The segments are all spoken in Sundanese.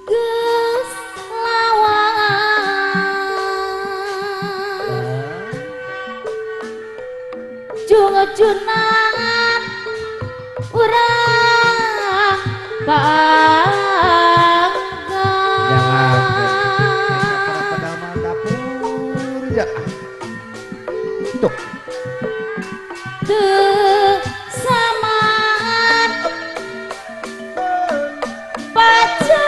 Geus lawas junjunan urang bangga. Jangan pedalaman dapur ya. Tuh. Teu samaan pajauh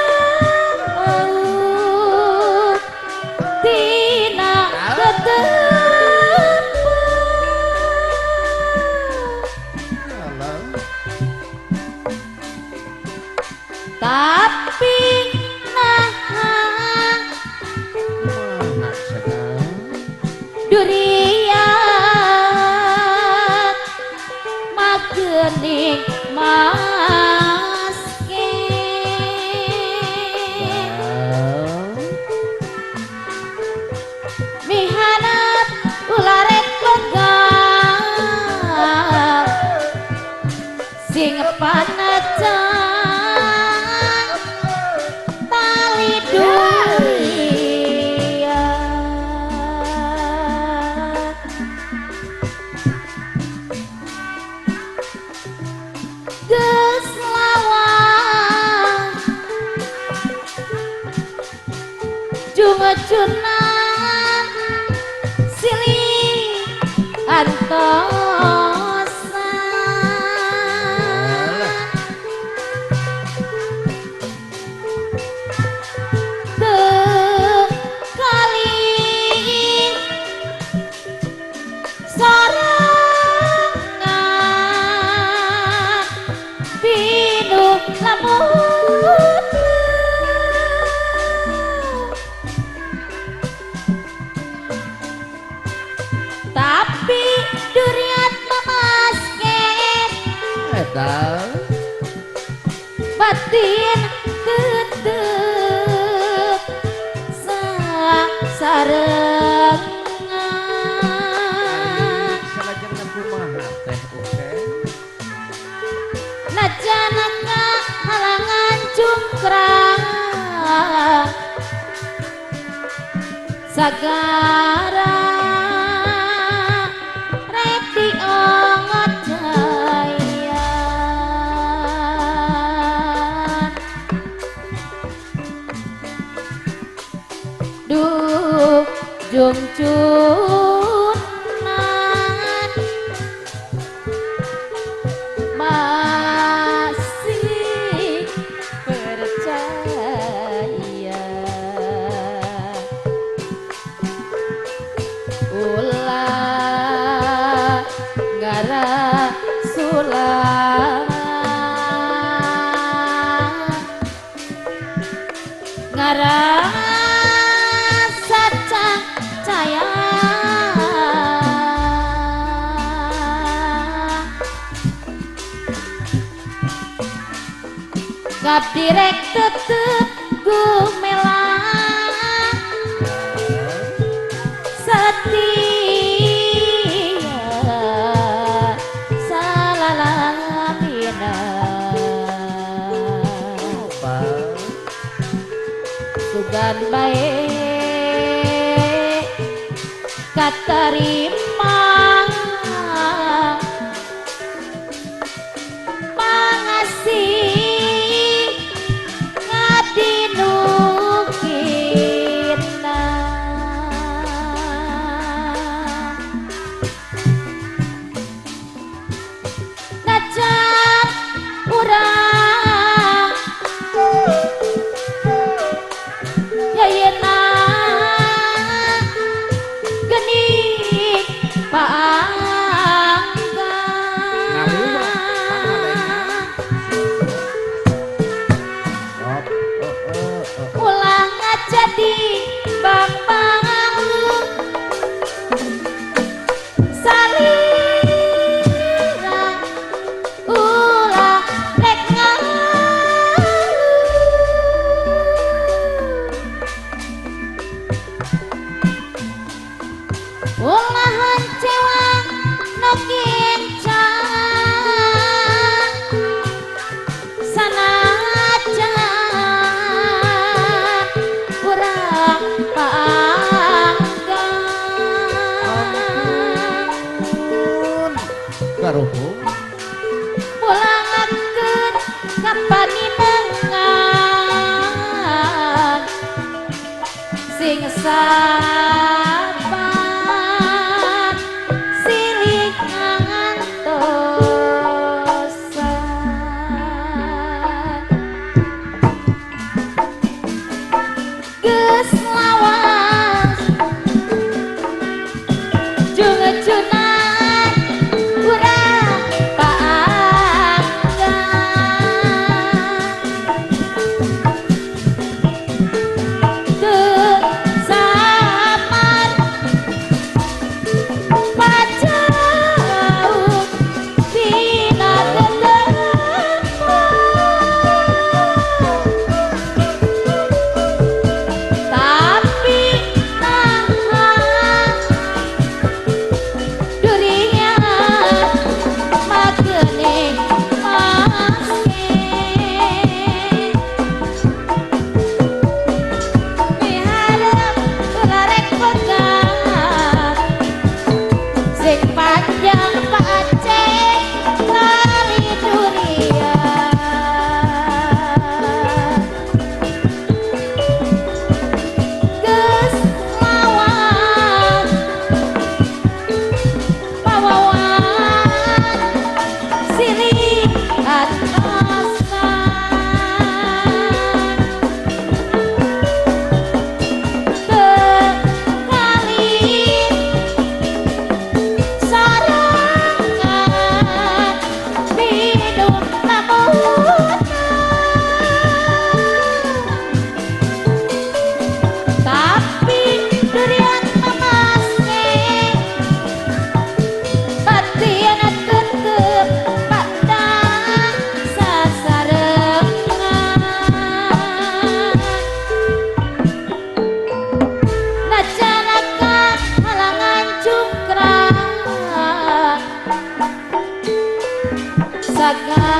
tina ketempat. Alah. Tapi naha Kumaha cenah? duriat magening maske. Ah. Mihanap ularek legal sing panajang tali duriat. Geus lawas junjunan silih antosan. Teu kali sorangan pinuh lamun, tapi duriat mamasket Eta. Batin tetep sarengan. Salajengna kumaha teh oke? Najan halangan cungkrang sagara reti ongot jayan. Duh jungcunan masih percaya, ulah ngarasulah ngarasa caya. Ngabdi rek tetep gumelang setia salalamina. Apa? Sugan bae katarima pangasih ngabdi nu kina. Najan Sapan silih ngantosan geus lawas jungejunan urang paanggan teu samar pajauh dina tetembong tapi naha durian magening maske miharep ulah rek pegat sing panjang pacek tali durian geus lawas pawawan silih antosan teu kawin sorangan minum lamunan tapi durian mamaske batin tetep pandang sasarengan najan halangan cungkrang sagala.